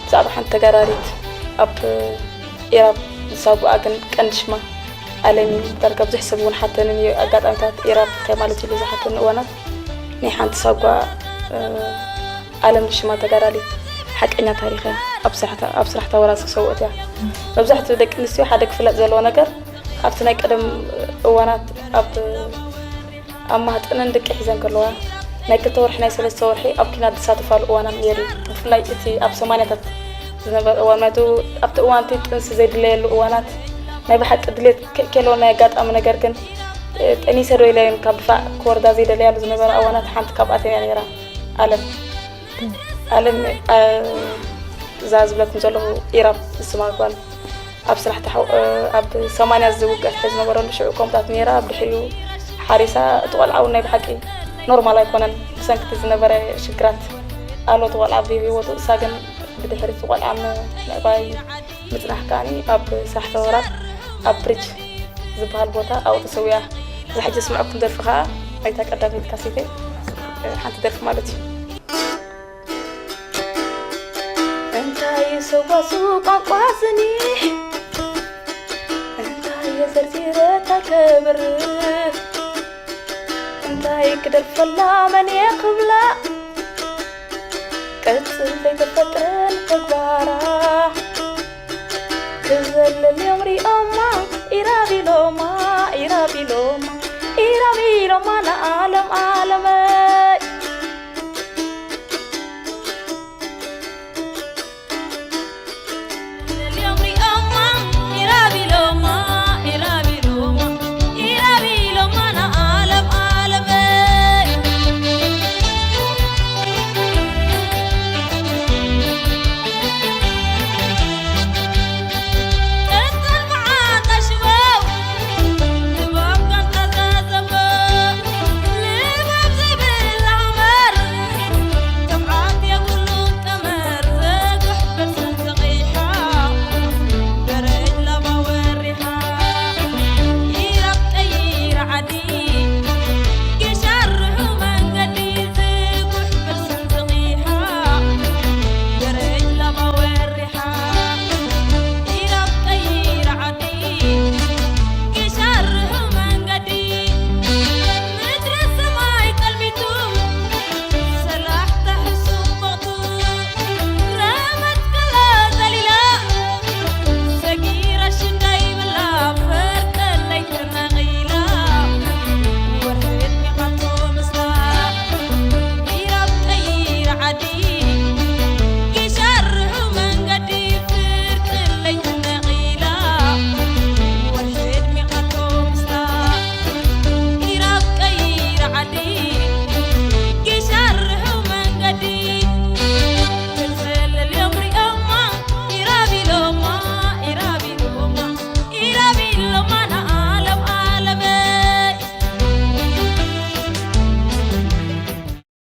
ብዛዕባ ሓንቲ ተጋዳሊት ኣብ ኢራብ ዝሳጉኣ ግን ቀንዲ ሽማ ኣለሚ። ዳርጋ ብዙሕ ሰብ እውን ሓተንን እዩ። ኣጋጣሚታት ኢራብ እንታይ ማለት ኢሉ ዝሓተኒ እዋናት፣ ናይ ሓንቲ ሳጓ፣ እ፣ ኣለም ሽማ ተጋዳሊት ሓቀኛ ታሪኽ እያ። ኣብ ስራሕታ፣ ኣብ ስራሕታ ወራሲ ሰውእት እያ። መብዛሕትኡ ደቂ ኣንስትዮ ሓደ ክፍለጥ ዘለዎ ነገር፣ ኣብቲ ናይ ቀደም እዋናት ኣብ ኣብ ማህፀነን ደቂ ሒዘን ከለዋ ናይ ክልተ ወርሒ፣ ናይ ሰለስተ ወርሒ ኣብ ኪናት ዝሳተፋሉ እዋናት ነይሩ። ብፍላይ እቲ ኣብ ሰማንያታት ዝነበረ እዋን፣ ማለት ኣብቲ እዋን እቲ ጥንሲ ዘይድለየሉ እዋናት፣ ናይ ብሓቂ ድሌት ከ-፣ ከሎ ናይ ኣጋጣሚ ነገር ግን፣ እ፣ ጠኒሰ ዶ ኢለን ካብ ድፋዕ ክወርዳ ዘይደለያሉ ዝነበረ እዋናት ሓንቲ ካብኣተን እያ ነይራ። ኣለም ኣለም፣ እ፣ እዛ ዝብለኩም ዘለኹ ኢራብ ዝስማ ጓል ኣብ ስራሕ ተሓው-፣ እ፣ ኣብ ሰማንያ ዝውግእ ሕቶ ዝነበረሉ ሽዑ ከምታት ነይራ። ኣብ ድሕሪኡ ሓሪሳ፣ እቲ ቆልዓ እውን ናይ ብሓቂ ኖርማል ኣይኮነን። ብሰንክቲ ዝነበረ ሽግራት ኣሎ እቲ ቆልዓ ብህይወቱ። እሳ ግን ብድሕሪ እቲ ቆልዓ ም-፣ ምዕባይ ምጽናሕ ከኣኒ ኣብ ስራሕ ተወራር ኣብ ብሪጅ ዝበሃል ቦታ ኣብኡ ተሰዊኣ። እዛ ሕጂ ስምዐኩም ደርፊ ከኣ ናይታ ቀዳመይቲ ካሴተይ፣ እ፣ ሓንቲ ደርፊ ማለት እዩ። እንታይ ሰዋሱ ቋንቋ ስኒ፣ እንታይ የዘርዚረ እንታይ ከብር፣ እንታይ ክደርፈላ መን እየ ክብላ፣ ቅጽል ዘይተፈጥረን ተግባራ። ክዘልል እዮም ሪኦማ፣ ኢራቢሎማ፣ ኢራቢሎማ፣ ኢራቢሎማ ንዓለም ዓለመ።